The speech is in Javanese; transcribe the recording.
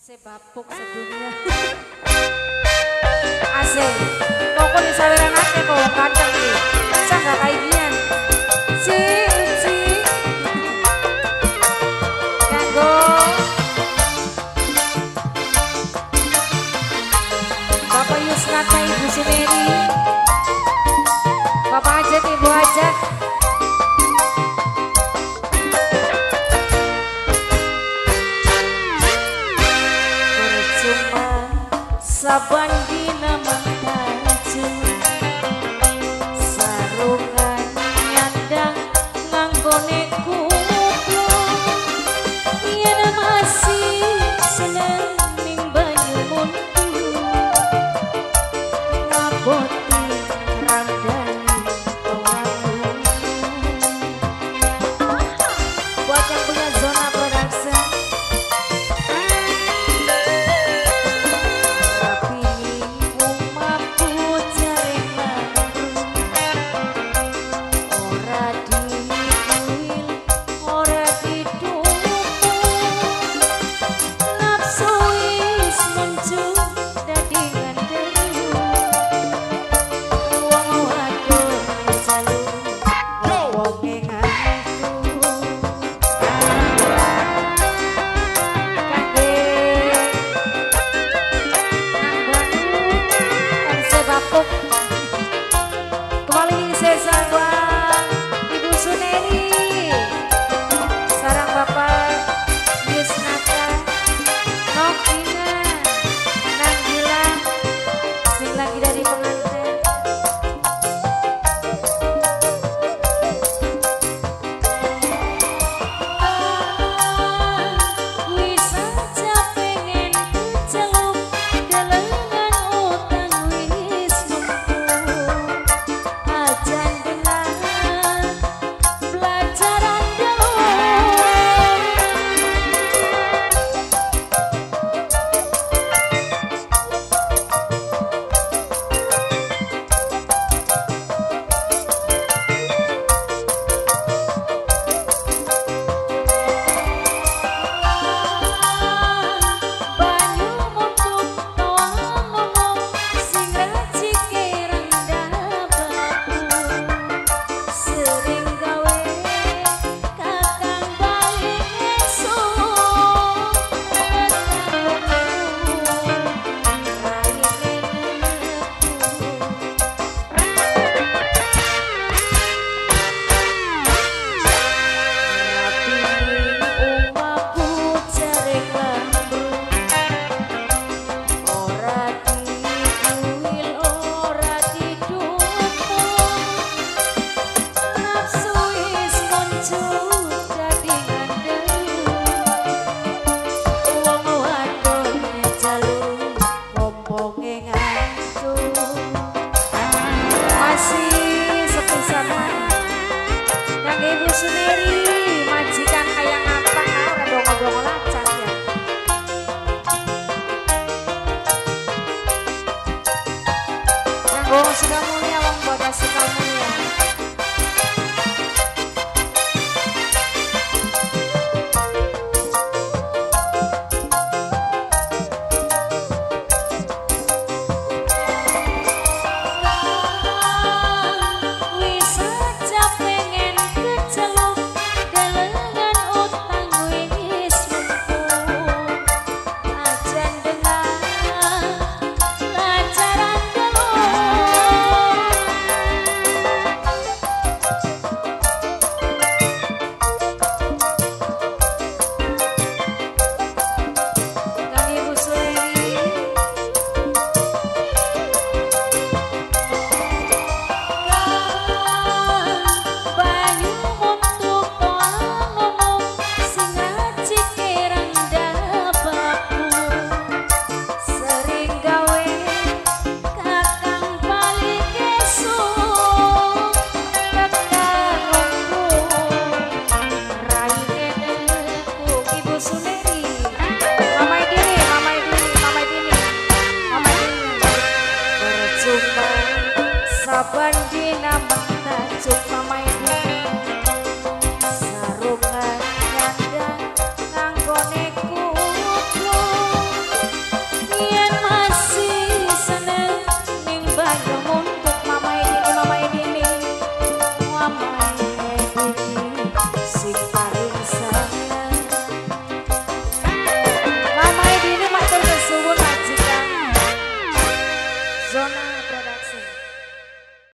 Sebapuk sedunia. Asik. Pokok disaweran akeh kok kadang iki. Masa gak kayak Si si. Kanggo Bapak Yusnata, Ibu Suneri, Bapak Hajat, Ibu Hajat. Percuma saban dina mangkaju, sarungan nyandang nganggone kupluk, yen masih seneng ning banyu muntu, ngaboti randani aku. Buat yang punya Zona Production, Ibu Suneri, sarang Bapak Yusnata, Nokina, Nanggila, sing lagi dari pengantin. Wis aja pengen keceluk, delengan utang wis numpuk, ajan dengan pelajaran dulu. Banyu mutu toang ngomong sing racike rendah baku, sering gawe kakang balik esuk, raine neku. Rapi umaku jare klambru, ora dikuil ora didukung, nafsu wis muncul dadi ngandel, wong wadon jaluk ngomonge ngantuk. Masih sepisan kangge Ibu Suneri, majikan kaya ngapa ora dongo-dongo lacan ya. Kanggo sudah